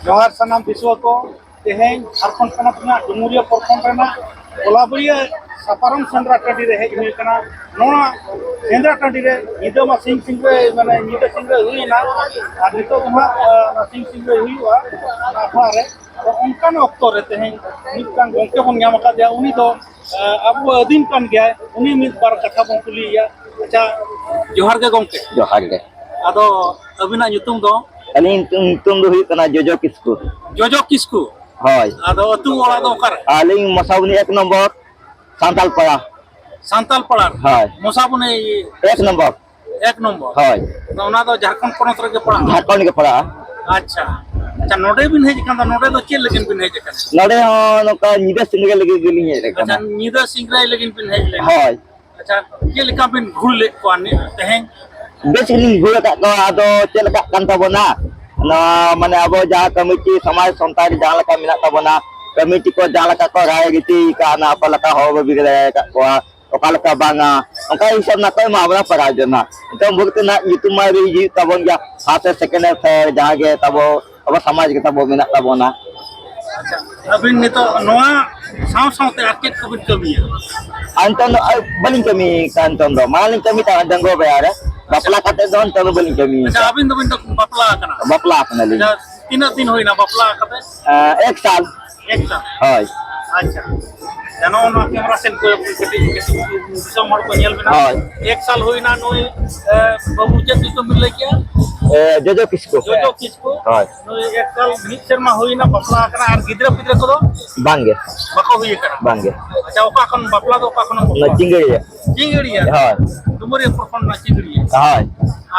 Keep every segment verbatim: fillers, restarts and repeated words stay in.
ᱡᱚᱦᱟᱨ ᱥᱟᱱᱟᱢ ᱫᱤᱥᱩᱣᱟᱹ ᱠᱚ᱾ ᱛᱮᱦᱮᱧ ᱡᱷᱟᱲᱠᱷᱚᱸᱰ ᱯᱚᱱᱚᱛ ᱨᱮᱱᱟᱜ ᱰᱩᱢᱩᱨᱤᱭᱟᱹ ᱯᱨᱚᱠᱷᱚᱸᱰ ᱨᱮᱱᱟᱜ ᱠᱚᱞᱟᱵᱩᱲᱤᱭᱟᱹ ᱥᱟᱯᱟᱨᱚᱢ ᱥᱮᱸᱫᱽᱨᱟ ᱴᱟᱺᱰᱤ ᱨᱮ ᱦᱮᱡ ᱦᱩᱭ ᱟᱠᱟᱱᱟ᱾ ᱱᱚᱣᱟ ᱥᱮᱸᱫᱽᱨᱟ ᱴᱟᱺᱰᱤ ᱨᱮ ᱧᱤᱫᱟᱹ ᱢᱟ ᱥᱤᱧ ᱥᱤᱝᱨᱟᱹᱭ, ᱢᱟᱱᱮ, ᱧᱤᱫᱟᱹ ᱥᱤᱝᱨᱟᱹᱭ ᱦᱩᱭ ᱮᱱᱟ, ᱟᱨ ᱱᱤᱛᱚᱜ ᱫᱚ ᱦᱟᱸᱜ, ᱟᱸ, ᱚᱱᱟ ᱥᱤᱧ ᱥᱤᱝᱨᱟᱹᱭ ᱦᱩᱭᱩᱜᱼᱟ ᱚᱱᱟ ᱟᱠᱷᱲᱟ ᱨᱮ᱾ ᱟᱫᱚ ᱚᱱᱠᱟᱱ ᱚᱠᱛᱚ ᱨᱮ ᱛᱮᱦᱮᱧ ᱢᱤᱫᱴᱟᱝ ᱜᱚᱢᱠᱮ ᱵᱚᱱ ᱧᱟᱢ ᱟᱠᱟᱫᱮᱭᱟ, ᱩᱱᱤ ᱫᱚ, ᱟᱸ, ᱟᱵᱚ ᱟᱹᱫᱤᱢ ᱠᱟᱱ ᱜᱮᱭᱟᱭ, ᱩᱱᱤ ᱢᱤᱫ ᱵᱟᱨ ᱠᱟᱛᱷᱟ ᱵᱚᱱ ᱠᱩᱞᱤᱭᱮᱭᱟ᱾ ᱟᱪᱪᱷᱟ, ᱡᱚᱦᱟᱨ ᱜᱮ ᱜᱚᱢᱠᱮ᱾ ᱡᱚᱦᱟᱨ ᱜᱮ᱾ ᱟᱫᱚ ᱟᱹᱵᱤᱱᱟᱜ ᱧᱩᱛᱩᱢ ᱫᱚ? ᱟᱹᱞᱤᱧ ᱧᱩᱛᱩᱢ ᱫᱚ ᱦᱩᱭᱩᱜ ᱠᱟᱱᱟ ᱡᱚᱡᱚ ᱠᱤᱥᱠᱩ᱾ ᱡᱚᱡᱚ ᱠᱤᱥᱠᱩ? ᱦᱳᱭ᱾ ᱟᱫᱚ ᱟᱹᱛᱩ ᱚᱲᱟᱜ ᱫᱚ ᱚᱠᱟᱨᱮ? ᱟᱹᱞᱤᱧ ᱢᱚᱥᱟᱵᱩᱱᱤ ᱮᱠ ᱱᱚᱢᱵᱚᱨ, ᱥᱟᱱᱛᱟᱞ ᱯᱟᱲᱟ᱾ ᱥᱟᱱᱛᱟᱞ ᱯᱟᱲᱟ ᱨᱮ? ᱦᱳᱭ᱾ ᱢᱚᱥᱟᱵᱩᱱᱤ ᱮᱠ ᱱᱚᱢᱵᱚᱨ᱾ ᱮᱠ ᱱᱚᱢᱵᱚᱨ? ᱦᱳᱭ᱾ ᱟᱫᱚ ᱚᱱᱟ ᱫᱚ ᱡᱷᱟᱲᱠᱷᱚᱸᱰ ᱯᱚᱱᱚᱛ ᱨᱮᱜᱮ ᱯᱟᱲᱟᱜᱼᱟ? ᱡᱷᱟᱲᱠᱷᱚᱸᱰ ᱜᱮ ᱯᱟᱲᱟᱜᱼᱟ᱾ ᱟᱪᱪᱷᱟ᱾ ᱟᱪᱪᱷᱟ, ᱱᱚᱰᱮ ᱵᱤᱱ ᱦᱮᱡ ᱟᱠᱟᱱ ᱫᱚ, ᱱᱚᱰᱮ ᱫᱚ ᱪᱮᱫ ᱞᱟᱹᱜᱤᱫ ᱵᱤᱱ ᱦᱮᱡ ᱟᱠᱟᱱᱟ? ᱱᱚᱰᱮ ᱦᱚᱸ ᱱᱚᱝᱠᱟ ᱧᱤᱫᱟᱹ ᱥᱮᱸᱫᱽᱨᱟ ᱞᱟᱹᱜᱤᱫ ᱜᱮᱞᱤᱧ ᱦᱮᱡ ᱟᱪᱪᱷᱟ, ᱟᱠᱟᱱᱟ᱾ ᱧᱤᱫᱟᱹ ᱥᱮᱸᱫᱽᱨᱟᱭ ᱞᱟᱹᱜᱤᱫ ᱵᱤᱱ ᱦᱮᱡ ᱞᱮᱱᱟ? ᱦᱳᱭ᱾ ᱟᱪᱪᱷᱟ, ᱪᱮᱫ ᱞᱮᱠᱟ ᱵᱤᱱ ᱜᱷᱩᱲ ᱞᱮᱫ ᱠᱚᱣᱟ ᱱᱤ-, ᱛᱮᱦᱮᱧ? ᱵᱮᱥ ᱜᱮᱞᱤᱧ ᱜᱷᱩᱲ ᱟᱠᱟᱫ ᱠᱚᱣᱟ᱾ ᱟᱫᱚ ᱪᱮᱫ ᱞᱮᱠᱟᱜ ᱠᱟᱱ ᱛᱟᱵᱚᱱᱟ, ᱱᱚᱣᱟ ᱢᱟᱱᱮ ᱟᱵᱚ ᱡᱟᱦᱟᱸ ᱠᱚᱢᱤᱴᱤ ᱥᱚᱢᱟᱡᱽ ᱥᱟᱶᱛᱟ ᱨᱮ ᱡᱟᱦᱟᱸ ᱞᱮᱠᱟ ᱢᱮᱱᱟᱜ ᱛᱟᱵᱚᱱᱟ, ᱠᱚᱢᱤᱴᱤ ᱠᱚ ᱡᱟᱦᱟᱸ ᱞᱮᱠᱟ ᱠᱚ ᱨᱟᱭ ᱨᱤᱛᱤ ᱟᱠᱟᱫᱼᱟ, ᱚᱠᱟ ᱞᱮᱠᱟ ᱦᱚᱲ ᱵᱟᱹᱵᱤ ᱫᱟᱲᱮ ᱟᱠᱟᱫ ᱠᱚᱣᱟ, ᱚᱠᱟ ᱞᱮᱠᱟ ᱵᱟᱝᱟ, ᱚᱱᱠᱟ ᱦᱤᱥᱟᱹᱵ ᱱᱟᱜ ᱠᱚ ᱮᱢᱟ ᱵᱚᱱᱟ ᱯᱨᱟᱭᱤᱡᱽ ᱫᱚ ᱱᱟᱜ᱾ ᱱᱤᱛᱚᱝ ᱵᱷᱚᱨᱛᱤ ᱱᱟᱜ ᱧᱩᱛᱩᱢ ᱢᱟ ᱦᱩᱭᱩᱜ ᱛᱟᱵᱚᱱ ᱜᱮᱭᱟ, ᱯᱷᱟᱥᱴ ᱥᱮᱠᱮᱱᱰ ᱛᱷᱟᱨᱰ ᱡᱟᱦᱟᱸ ᱜᱮ ᱛᱟᱵᱚ, ᱟᱵᱚ ᱥᱚᱢᱟᱡᱽ ᱜᱮ ᱛᱟᱵᱚ ᱢᱮᱱᱟᱜ ᱛᱟᱵᱚᱱᱟ᱾ ᱟᱪᱪᱷᱟ, ᱟᱹᱵᱤᱱ ᱱᱤᱛᱚᱜ ᱱᱚᱣᱟ ᱥᱟᱶ ᱥᱟᱶᱛᱮ ᱟᱨ ᱪᱮᱫ ᱠᱚᱵᱤᱱ ᱠᱟᱹᱢᱤᱭᱟ? ᱟᱨ ᱱᱤᱛᱚᱝ ᱫᱚ ᱟᱨ ᱵᱟᱹᱞᱤᱧ ᱠᱟᱹᱢᱤ ᱠᱟᱱ, ᱱᱤᱛᱚᱝ ᱫᱚ ᱢᱟᱲᱟᱝ ᱞᱤᱧ ᱠᱟᱹᱢᱤ ᱠᱟᱱᱟ ᱰᱟᱺᱜᱩᱣᱟᱹ ᱵᱮᱲᱟ ᱨᱮ, ᱟᱪᱪᱷᱟ᱾ ᱵᱟᱯᱞᱟ ᱠᱟᱛᱮ ᱫᱚ ᱱᱤᱛᱚᱝ ᱫᱚ ᱵᱟᱹᱞᱤᱧ ᱠᱟᱹᱢᱤ ᱟᱪᱪᱷᱟ, ᱠᱟᱱᱟ᱾ ᱟᱹᱵᱤᱱ ᱫᱚᱵᱤᱱ ᱫᱚ ᱵᱟᱯᱞᱟ ᱟᱠᱟᱱᱟ? ᱵᱟᱯᱞᱟ ᱟᱠᱟᱱᱟᱞᱤᱧ᱾ ᱟᱪᱪᱷᱟ, ᱛᱤᱱᱟᱹᱜ ᱫᱤᱱ ᱦᱩᱭᱱᱟ ᱵᱟᱯᱞᱟ ᱠᱟᱛᱮ? ᱮᱸ, ᱮᱠ ᱥᱟᱞ᱾ ᱮᱠ ᱥᱟᱞ? ᱦᱳᱭ᱾ ᱟᱪᱪᱷᱟ᱾ ᱟᱪᱪᱷᱟ, ᱱᱚᱜᱼᱚ ᱱᱚᱣᱟ ᱠᱮᱢᱮᱨᱟ ᱥᱮᱫ ᱠᱚᱭᱚᱜ ᱵᱤᱱ ᱠᱟᱹᱴᱤᱡ, ᱠᱟᱹᱴᱤᱡ ᱫᱤᱥᱚᱢ ᱦᱚᱲ ᱠᱚ ᱧᱮᱞ ᱵᱮᱱᱟ᱾ ᱦᱳᱭ᱾ ᱮᱠ ᱥᱟᱞ ᱦᱩᱭᱱᱟ ᱱᱩᱭ, ᱮ, ᱵᱟᱹᱵᱩ, ᱪᱮᱫ ᱧᱩᱛᱩᱢ ᱵᱤᱱ ᱞᱟᱹᱭ ᱠᱮᱜᱼᱟ? ᱮ, ᱡᱚᱡᱚ ᱠᱤᱥᱠᱩ᱾ ᱡᱚᱡᱚ ᱠᱤᱥᱠᱩ? ᱦᱳᱭ᱾ ᱱᱩᱭ ᱮᱠ ᱥᱟᱞ ᱢᱤᱫ ᱥᱮᱨᱢᱟ ᱦᱩᱭᱱᱟ ᱵᱟᱯᱞᱟ ᱟᱠᱟᱱᱟ, ᱟᱨ ᱜᱤᱫᱽᱨᱟᱹ ᱯᱤᱫᱽᱨᱟᱹ ᱠᱚᱫᱚ? ᱵᱟᱝᱜᱮ᱾ ᱵᱟᱠᱚ ᱦᱩᱭ ᱟᱠᱟᱱᱟ? ᱵᱟᱝᱜᱮ᱾ ᱟᱪᱪᱷᱟ, ᱚᱠᱟ ᱠᱷᱚᱱ ᱵᱟᱯᱞᱟ ᱫᱚ ᱚᱠᱟ ᱠᱷᱚᱱᱮᱢ ᱚᱱᱟ ᱵᱟᱯᱞᱟ? ᱪᱤᱝᱜᱟᱹᱲᱤᱭᱟᱹ? ᱪᱤᱝᱜᱟᱹᱲᱤᱭᱟᱹ? ᱦᱳᱭ᱾ ᱰᱩᱢᱩᱨᱤᱭᱟᱹ ᱯᱨᱚᱠᱷᱚᱸᱰ ᱨᱮᱱᱟᱜ ᱪᱤᱝᱜᱟᱹᱲᱤᱭᱟᱹ? ᱦᱳᱭ᱾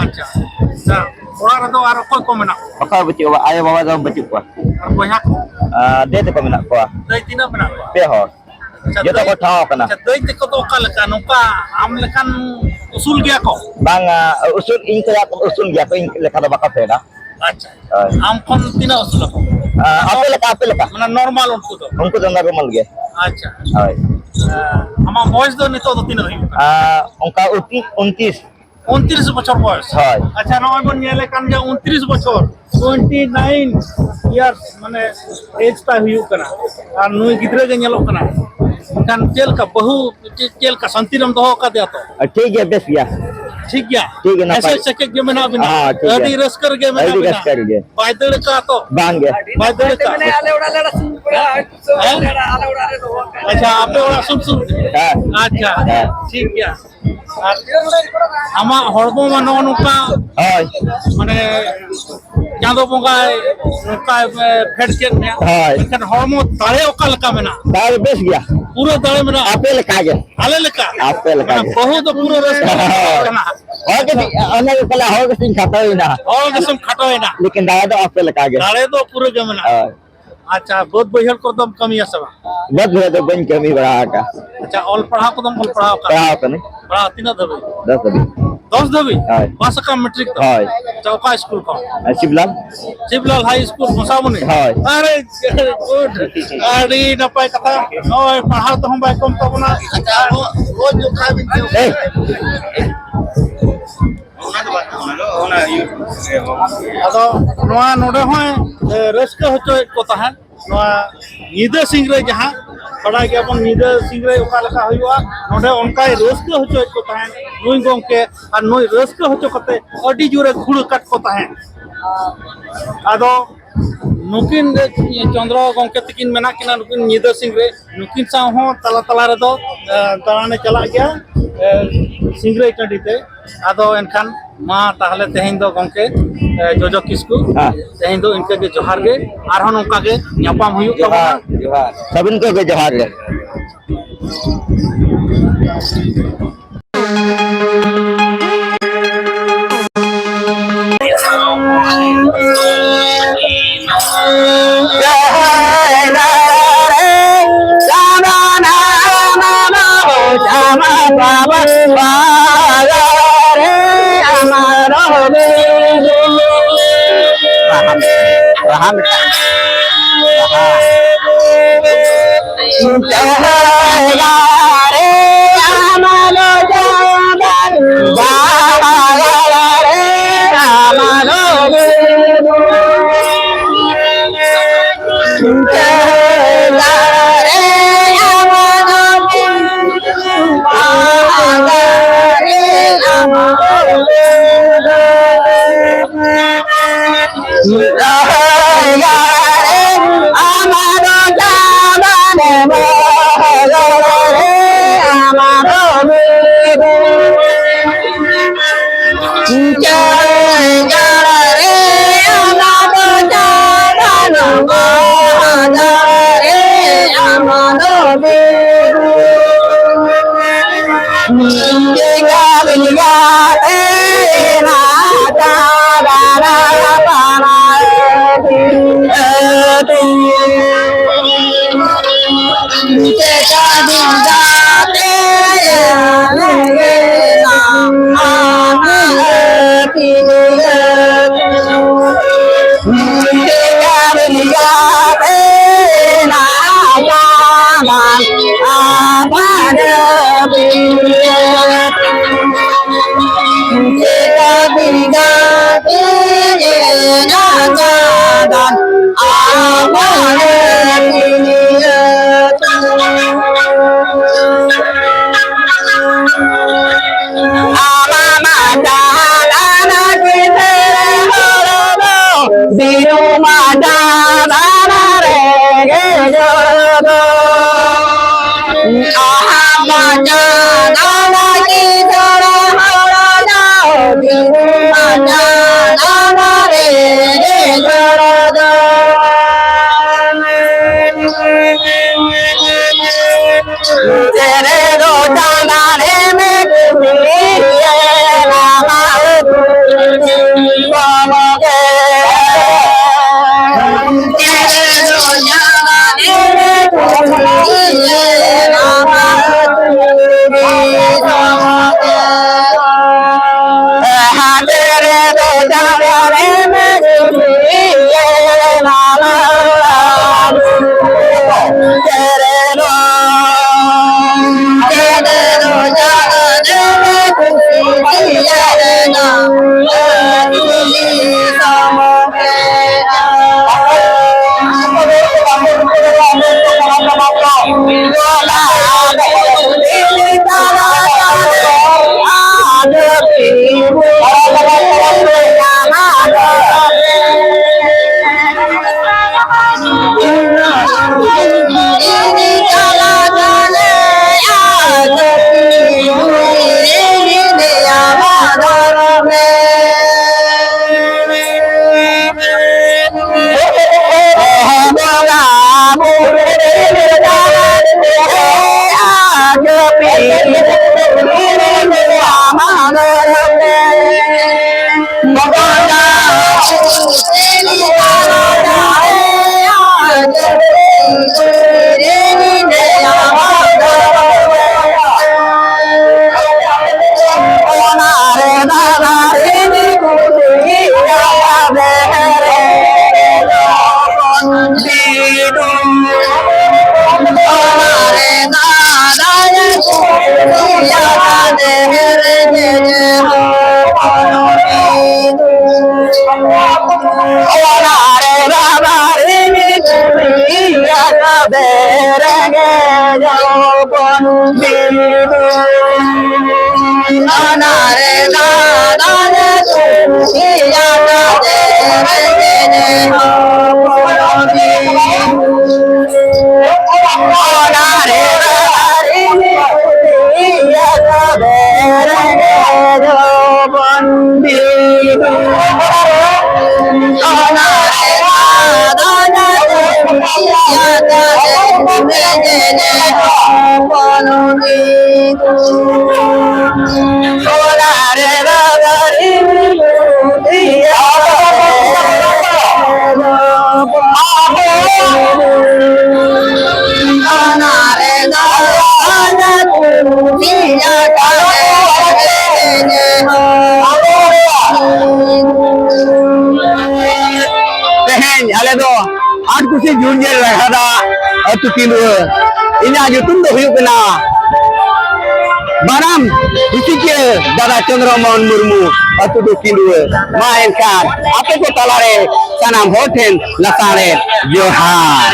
ᱟᱪᱪᱷᱟ᱾ ᱟᱪᱪᱷᱟ, ᱚᱲᱟᱜ ᱨᱮᱫᱚ ᱟᱨ ᱚᱠᱚᱭ ᱠᱚ ᱢᱮᱱᱟᱜ ᱠᱚᱣᱟ? ᱚᱠᱚᱭ ᱵᱟᱹᱪᱩᱜ ᱠᱚᱣᱟ, ᱟᱭᱳ ᱵᱟᱵᱟ ᱫᱚ ᱵᱟᱹᱪᱩᱜ ᱠᱚᱣᱟ᱾ ᱟᱨ ᱵᱚᱭᱦᱟ ᱠᱚ? ᱟᱨ ᱫᱟᱹᱭ ᱛᱟᱠᱚ ᱢᱮᱱᱟᱜ ᱠᱚᱣᱟ᱾ ᱫᱟᱹᱭ ᱛᱤᱱᱟᱹᱜ ᱢᱮᱱᱟᱜ ᱠᱚᱣᱟ? ᱯᱮ ᱦᱚᱲ᱾ ᱟᱪᱪᱷᱟ, ᱡᱚᱛᱚ ᱫᱟᱹᱭ, ᱠᱚ ᱴᱷᱟᱶ ᱠᱟᱱᱟ᱾ ᱟᱪᱪᱷᱟ, ᱫᱟᱹᱭ ᱛᱟᱠᱚ ᱫᱚ ᱚᱠᱟ ᱞᱮᱠᱟ? ᱱᱚᱝᱠᱟ ᱟᱢ ᱞᱮᱠᱟᱱ ᱩᱥᱩᱞ ᱜᱮᱭᱟ ᱠᱚ? ᱵᱟᱝᱟ, ᱩᱥᱩᱞ ᱤᱧ ᱠᱷᱚᱱᱟᱜ ᱩᱥᱩᱞ ᱜᱮᱭᱟ ᱠᱚ, ᱤᱧ ᱞᱮᱠᱟ ᱫᱚ ᱵᱟᱠᱚ ᱯᱷᱮᱰᱟ᱾ ᱟᱪᱪᱷᱟ᱾ ᱦᱳᱭ᱾ ᱟᱢ ᱠᱷᱚᱱ ᱛᱤᱱᱟᱹᱜ ᱩᱥᱩᱞ ᱟᱠᱚ? ᱟ, ᱟᱯᱮ ᱞᱮᱠᱟ, ᱟᱯᱮ ᱞᱮᱠᱟ᱾ ᱢᱟᱱᱮ ᱱᱚᱨᱢᱟᱞ ᱩᱱᱠᱩ ᱫᱚ? ᱩᱱᱠᱩ ᱫᱚ ᱱᱚᱨᱢᱟᱞ ᱜᱮ᱾ ᱟᱪᱪᱷᱟ᱾ ᱦᱳᱭ᱾ ᱟᱢᱟᱜ ᱵᱚᱭᱮᱥ ᱫᱚ ᱱᱤᱛᱚᱜ ᱫᱚ ᱛᱤᱱᱟᱹᱜ ᱦᱩᱭᱩᱜ ᱠᱟᱱᱟ? ᱟᱨ ᱚᱱᱠᱟ ᱩᱱᱛᱤ-, ᱩᱱᱛᱤᱥ᱾ ᱩᱱᱛᱤᱨᱤᱥ ᱵᱚᱪᱷᱚᱨ ᱵᱚᱭᱮᱥ? ᱦᱳᱭ᱾ ᱟᱪᱪᱷᱟ, ᱱᱚᱜᱼᱚᱭ ᱵᱚᱱ ᱧᱮᱞᱮ ᱠᱟᱱ ᱜᱮᱭᱟ, ᱩᱱᱛᱤᱨᱤᱥ ᱵᱚᱪᱷᱚᱨ, ᱴᱩᱭᱮᱱᱴᱤ ᱱᱟᱭᱤᱱ ᱤᱭᱟᱨᱥ, ᱢᱟᱱᱮ, ᱮᱡᱽ ᱛᱟᱭ ᱦᱩᱭᱩᱜ ᱠᱟᱱᱟ᱾ ᱟᱨ ᱱᱩᱭ ᱜᱤᱫᱽᱨᱟᱹ ᱜᱮ ᱧᱮᱞᱚᱜ ᱠᱟᱱᱟ᱾ ᱮᱱᱠᱷᱟᱱ ᱪᱮᱫ ᱞᱮᱠᱟ ᱵᱟᱹᱦᱩ, ᱪᱮᱫ, ᱪᱮᱫ ᱞᱮᱠᱟ ᱥᱟᱱᱛᱤ ᱨᱮᱢ ᱫᱚᱦᱚ ᱟᱠᱟᱫᱮᱭᱟ ᱛᱚ? ᱴᱷᱤᱠ ᱜᱮᱭᱟ, ᱵᱮᱥ ᱜᱮᱭᱟ᱾ ᱴᱷᱤᱠ ᱜᱮᱭᱟ? ᱴᱷᱤᱠ ᱜᱮᱭᱟ, ᱱᱟᱯᱟᱭ᱾ ᱦᱮᱸᱥᱮ ᱪᱮᱠᱮᱫ ᱜᱮ ᱢᱮᱱᱟᱜ ᱵᱤᱱᱟ? ᱦᱮᱸ, ᱴᱷᱤᱠ ᱜᱮᱭᱟ᱾ ᱟᱹᱰᱤ ᱨᱟᱹᱥᱠᱟᱹ ᱨᱮᱜᱮ ᱢᱮᱱᱟᱜ ᱟᱹᱰᱤ ᱵᱤᱱᱟ? ᱨᱟᱹᱥᱠᱟᱹ ᱨᱮᱜᱮ᱾ ᱵᱟᱭ ᱫᱟᱹᱲ ᱟᱠᱟᱫᱼᱟ ᱛᱚ? ᱵᱟᱝ ᱜᱮ᱾ ᱵᱟᱭ ᱫᱟᱹᱲ ᱟᱠᱟᱫᱼᱟ? ᱟᱞᱮ ᱚᱲᱟᱜ ᱞᱮ ᱟᱹᱥᱩᱞ ᱠᱚᱣᱟ᱾ ᱦᱮᱸ? ᱟᱞᱮ ᱚᱲᱟᱜ ᱨᱮ ᱫᱚᱦᱚ ᱟᱠᱟᱫ᱾ ᱟᱪᱪᱷᱟ, ᱟᱯᱮ ᱚᱲᱟᱜ ᱥᱩᱨ ᱥᱩᱨ ᱜᱮ? ᱦᱮᱸ᱾ ᱟᱪᱪᱷᱟ, ᱦᱮᱸ᱾ ᱴᱷᱤᱠ ᱜᱮᱭᱟ᱾ ᱟᱨ ᱟᱢᱟᱜ ᱦᱚᱲᱢᱚ ᱢᱟ ᱱᱚᱜᱼᱚ ᱱᱚᱝᱠᱟ, ᱦᱳᱭ᱾ ᱢᱟᱱᱮ, ᱪᱟᱸᱫᱚ ᱵᱚᱸᱜᱟᱭ ᱱᱚᱝᱠᱟᱭ, ᱮ, ᱯᱷᱮᱰ ᱠᱮᱫ ᱢᱮᱭᱟ᱾ ᱦᱳᱭ᱾ ᱢᱮᱱᱠᱷᱟᱱ ᱦᱚᱲᱢᱚ ᱫᱟᱲᱮ ᱚᱠᱟ ᱞᱮᱠᱟ ᱢᱮᱱᱟᱜᱼᱟ? ᱫᱟᱲᱮ ᱵᱮᱥ ᱜᱮᱭᱟ᱾ ᱯᱩᱨᱟᱹ ᱫᱟᱲᱮ ᱢᱮᱱᱟᱜᱼᱟ? ᱟᱯᱮ ᱞᱮᱠᱟ ᱜᱮ᱾ ᱟᱞᱮ ᱞᱮᱠᱟ? ᱟᱯᱮ ᱞᱮᱠᱟ ᱢᱟᱱᱮ, ᱜᱮ᱾ ᱵᱟᱹᱦᱩ ᱫᱚ ᱯᱩᱨᱟᱹ ᱨᱟᱹᱥᱠᱟᱹ ᱦᱳᱭ᱾ ᱠᱟᱱᱟ᱾ ᱦᱚᱲ ᱠᱟᱹᱴᱤᱡ, ᱚᱱᱮ ᱠᱚ ᱞᱟᱹᱭᱟ, ᱦᱚᱲ ᱠᱟᱹᱴᱤᱡ ᱠᱷᱟᱴᱚᱭᱮᱱᱟ᱾ ᱦᱚᱲ ᱜᱮᱥᱮᱢ ᱠᱷᱟᱴᱚᱭᱮᱱᱟ᱾ ᱞᱮᱠᱤᱱ ᱫᱟᱲᱮ ᱫᱚ ᱟᱯᱮ ᱞᱮᱠᱟ ᱜᱮ᱾ ᱫᱟᱲᱮ ᱫᱚ ᱯᱩᱨᱟᱹ ᱜᱮ ᱢᱮᱱᱟᱜᱼᱟ᱾ ᱦᱳᱭ᱾ ᱟᱪᱪᱷᱟ, ᱵᱟᱹᱫᱽ ᱵᱟᱹᱭᱦᱟᱹᱲ ᱠᱚᱨᱮ ᱫᱚᱢ ᱠᱟᱹᱢᱤᱭᱟ ᱥᱮ ᱵᱟᱝ? ᱵᱟᱹᱫᱽ ᱵᱟᱹᱭᱦᱟᱹᱲ ᱫᱚ ᱵᱟᱹᱧ ᱠᱟᱹᱢᱤ ᱵᱟᱲᱟ ᱟᱠᱟᱫᱼᱟ᱾ ᱟᱪᱪᱷᱟ, ᱚᱞ ᱯᱟᱲᱦᱟᱣ ᱠᱚᱫᱚᱢ ᱚᱞ ᱯᱟᱲᱦᱟᱣ ᱟᱠᱟᱫᱼᱟ? ᱯᱟᱲᱦᱟᱣ ᱟᱠᱟᱱᱟᱹᱧ᱾ ᱯᱟᱲᱦᱟᱣ ᱛᱤᱱᱟᱹᱜ ᱫᱷᱟᱹᱵᱤᱡ? ᱫᱚᱥ ᱫᱷᱟᱹᱵᱤᱡ᱾ ᱫᱚᱥ ᱫᱷᱟᱹᱵᱤᱡ? ᱦᱳᱭ᱾ ᱯᱟᱥ ᱟᱠᱟᱫ ᱢᱮᱴᱨᱤᱠ ᱫᱚ? ᱦᱳᱭ᱾ ᱟᱪᱪᱷᱟ, ᱚᱠᱟ ᱥᱠᱩᱞ ᱠᱷᱚᱱ? ᱟᱨ ᱥᱤᱵᱽᱞᱟᱞ᱾ ᱥᱤᱵᱽᱞᱟᱞ ᱦᱟᱭ ᱥᱠᱩᱞ, ᱢᱚᱥᱟᱵᱚᱱᱤ? ᱦᱳᱭ᱾ ᱟᱨᱮ, ᱜᱩᱰ᱾ ᱟᱹᱰᱤ ᱱᱟᱯᱟᱭ ᱠᱟᱛᱷᱟ᱾ ᱱᱚᱜᱼᱚᱭ ᱯᱟᱲᱦᱟᱣ ᱛᱮᱦᱚᱸ ᱵᱟᱭ ᱠᱚᱢ ᱛᱟᱵᱚᱱᱟ᱾ ᱟᱪᱪᱷᱟ, ᱟᱵᱚ ᱨᱳᱡᱽ ᱡᱚᱠᱷᱟ ᱵᱤᱱ ᱮᱭ᱾ ᱚᱱᱟ ᱫᱚ ᱵᱟᱝ, ᱚᱱᱟ ᱫᱚ ᱚᱱᱟ ᱤᱭᱟᱹ ᱨᱮ ᱦᱚᱸ᱾ ᱟᱫᱚ ᱱᱚᱣᱟ ᱱᱚᱰᱮ ᱦᱚᱸᱭ, ᱮ, ᱨᱟᱹᱥᱠᱟᱹ ᱦᱚᱪᱚᱭᱮᱫ ᱠᱚ ᱛᱟᱦᱮᱸᱫ᱾ ᱱᱚᱣᱟ ᱧᱤᱫᱟᱹ ᱥᱤᱝᱨᱟᱹᱭ ᱡᱟᱦᱟᱸ, ᱵᱟᱰᱟᱭ ᱜᱮᱭᱟᱵᱚᱱ, ᱧᱤᱫᱟᱹ ᱥᱤᱝᱨᱟᱹᱭ ᱚᱠᱟ ᱞᱮᱠᱟ ᱦᱩᱭᱩᱜᱼᱟ, ᱱᱚᱰᱮ ᱚᱱᱠᱟᱭ ᱨᱟᱹᱥᱠᱟᱹ ᱦᱚᱪᱚᱭᱮᱫ ᱠᱚ ᱛᱟᱦᱮᱸᱫ ᱱᱩᱭ ᱜᱚᱢᱠᱮ᱾ ᱟᱨ ᱱᱩᱭ ᱨᱟᱹᱥᱠᱟᱹ ᱦᱚᱪᱚ ᱠᱟᱛᱮ ᱟᱹᱰᱤ ᱡᱳᱨᱮ ᱠᱷᱩᱲ ᱟᱠᱟᱫ ᱠᱚ ᱛᱟᱦᱮᱸᱫ᱾ ᱟᱫᱚ ᱱᱩᱠᱤᱱ ᱪᱚᱸᱫᱽᱨᱚ ᱜᱚᱢᱠᱮ ᱛᱟᱹᱠᱤᱱ ᱢᱮᱱᱟᱜ ᱠᱤᱱᱟ, ᱱᱩᱠᱤᱱ ᱧᱤᱫᱟᱹ ᱥᱤᱝᱨᱟᱹᱭ, ᱱᱩᱠᱤᱱ ᱥᱟᱶ ᱦᱚᱸ ᱛᱟᱞᱟ ᱛᱟᱞᱟ ᱨᱮᱫᱚ, ᱮ, ᱫᱟᱬᱟᱱᱮ ᱪᱟᱞᱟᱜ ᱜᱮᱭᱟ, ᱮ, ᱥᱤᱝᱨᱟᱹᱭ ᱴᱟᱺᱰᱤ ᱛᱮ᱾ ᱟᱫᱚ ᱮᱱᱠᱷᱟᱱ ᱢᱟ ᱛᱟᱦᱚᱞᱮ ᱛᱮᱦᱮᱧ ᱫᱚ ᱜᱚᱢᱠᱮ, ᱮ, ᱡᱚᱡᱚ ᱠᱤᱥᱠᱩ, ᱦᱮᱸ᱾ ᱛᱮᱦᱮᱧ ᱫᱚ ᱤᱱᱠᱟᱹ ᱜᱮ, ᱡᱚᱦᱟᱨ ᱜᱮ, ᱟᱨᱦᱚᱸ ᱱᱚᱝᱠᱟ ᱜᱮ ᱧᱟᱯᱟᱢ ᱦᱩᱭᱩᱜ ᱡᱚᱦᱟᱨ, ᱛᱟᱵᱚᱱᱟ᱾ ᱡᱚᱦᱟᱨ᱾ ᱥᱟᱹᱜᱩᱱ ᱠᱚᱜᱮ ᱡᱚᱦᱟᱨ ᱜᱮ᱾ ᱦᱚᱯᱚᱱ ᱵᱤᱸᱫᱩ, ᱚᱱᱟ ᱨᱮ ᱫᱟᱫᱟ ᱞᱮ ᱛᱩᱞᱥᱤ ᱟᱠᱟᱫᱮ ᱨᱮᱸᱜᱮᱡ ᱮ ᱦᱚᱯᱚᱱ ᱵᱤᱸᱫᱩ, ᱚᱱᱟ ᱨᱮ ᱫᱟᱫᱟ ᱞᱮ ᱛᱩᱞᱥᱤ ᱟᱠᱟᱫᱮ ᱨᱮᱸᱜᱮᱡ ᱦᱚᱯᱚᱱ ᱵᱤᱸᱫᱩ᱾ ᱛᱮᱦᱮᱧ ᱟᱞᱮ ᱫᱚ ᱟᱴ ᱠᱩᱥᱤ ᱡᱩᱨᱡᱟᱹᱨ ᱨᱟᱜᱷᱟᱫᱟ ᱟᱹᱛᱩ ᱠᱤᱱᱰᱩᱣᱟᱹ᱾ ᱤᱧᱟᱹᱜ ᱧᱩᱛᱩᱢ ᱫᱚ ᱦᱩᱭᱩᱜ ᱠᱟᱱᱟ ᱵᱟᱱᱟᱢ ᱨᱩᱥᱤᱠᱤᱭᱟᱹ ᱫᱟᱫᱟ ᱪᱚᱱᱫᱨᱚ ᱢᱳᱦᱚᱱ ᱢᱩᱨᱢᱩ, ᱟᱹᱛᱩ ᱫᱚ ᱠᱤᱱᱰᱩᱣᱟᱹ᱾ ᱢᱟ ᱮᱱᱠᱷᱟᱱ ᱟᱯᱮ ᱠᱚ ᱛᱟᱞᱟᱨᱮ ᱥᱟᱱᱟᱢ ᱦᱚᱲ ᱴᱷᱮᱱ ᱞᱟᱥᱟᱬᱦᱮᱫ ᱡᱚᱦᱟᱨ᱾